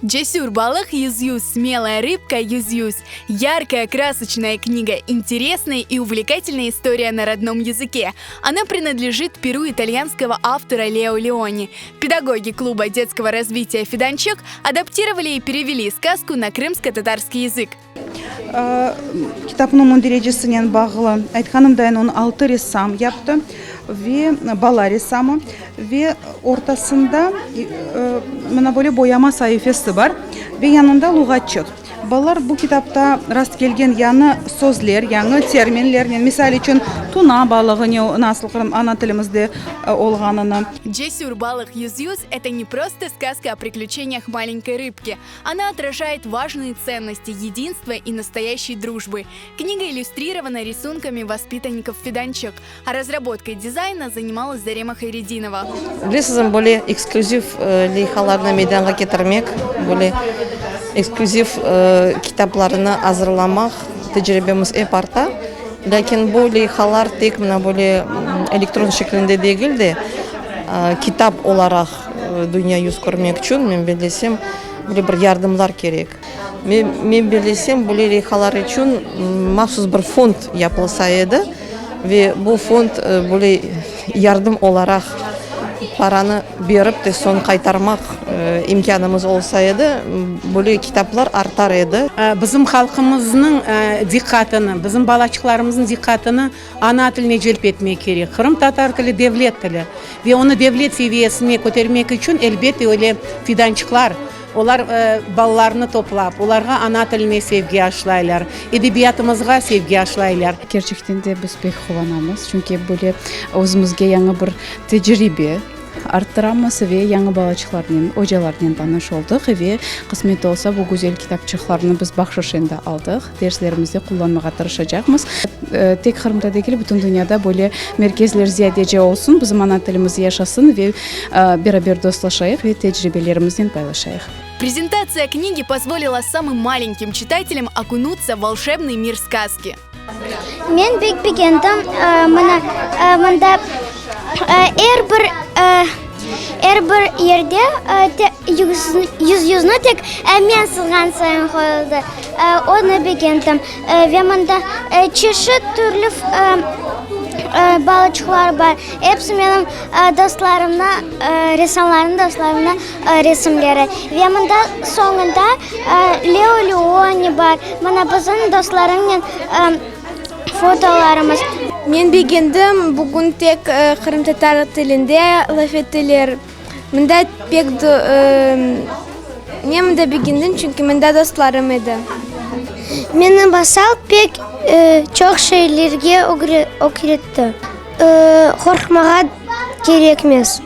Cesür balıq Yüz-yüz, Смелая рыбка Yüz-yüz, Яркая, красочная книга, интересная и увлекательная история на родном языке. Она принадлежит перу итальянского автора Лео Леони. Педагоги клуба детского развития «Фиданчык» адаптировали и перевели сказку на крымско-татарский язык. Kitapnıñ münderecesinen bağlı aytqanımday, onı altı ressam yaptı ve bala ressamı ve ortasında mına böyle boyama saifesi bar ve yanında luğatçıq. Balalar bu kitapta rastkelgen yañı sözler, yañı terminlernen, misal içün, tuna balığı ne, nasıl qırım ana tilimizde olğanını. Cesür balıq Yüz-yüz, это не просто сказка о приключениях маленькой рыбки. Она отражает важные ценности единства и настоящей дружбы. Книга иллюстрирована рисунками воспитанников Фиданчык, а разработкой дизайна занималась Зарема Хайрединова. Bilesiñizmi, böyle eksklüziv leyhalarnı meydanğa ketirmek, böyle eksklüziv kitaplarnı azırlamaq tecribemiz ep arta. Lâkin bu leyhalar tek mına böyle elektron şeklinde degil de, kitap olaraq dünya yüz körmek içün, men bellesem, böyle bir yardımlar kerek. Men bellesem, böyle leyhalar içün mahsus bir fond yapılsa edi ve bu fond böyle yardım olaraq paranı berip de soñ qaytarmaq imkânımız olsa edi, böyle kitaplar artar edi. Bizim halqımıznıñ diqqatını, bizim balaçıqlarımıznıñ diqqatını Ana tiline celp etmek kerek. Qırımtatar tili devlet tili ve onı devlet seviyesine kötermek içün, elbette, öyle fidançıqlar, olar balalarnı toplap, olarğa ana tiline sevgi aşlaylar, edebiyatımızğa sevgi aşlaylar. Kerçekten de biz pek quvanamız, çünki böyle özümizge yañı bir tecribe arttıramız ve yañı balaçıqlarnen, ocalarnen tanış oldıq ve qısmet olsa bu güzel kitapçıqlarnı biz bahşış endi aldıq, derslerimizde qullanmağa tırışacaqmız. Tek Qırımda degil, bütün dünyada böyle merkezler ziyadece olsun, bizim ana tilimiz yaşasın ve beraber dostlaşayıq ve tecribelerimiznen paylaşayıq. Prezentatsiya knigi pozvolila samım malenkim çitatelям okunutsa v volşebnıy mir skazki. Men pek begendim, mına, mında er bir, er bir yerde yüz-yüzni tek men sızğan sayın qoyuldı, onı begendim. Ve mında çeşit türlü balıçıqlar bar, episi menim dostlarımnıñ, ressamlarnıñ dostlarımnıñ resimleri. Ve mında soñunda Leo Leoni bar, mına bizim dostlarımnen fotolarımız. Men begendim, bugün tek qırımtatar tilinde laf ettiler. Mında pek men mında begendim, çünki mında dostlarım edi. Meni masal pek çoq şeylerge ögretti. Qorqmağa kerekmez.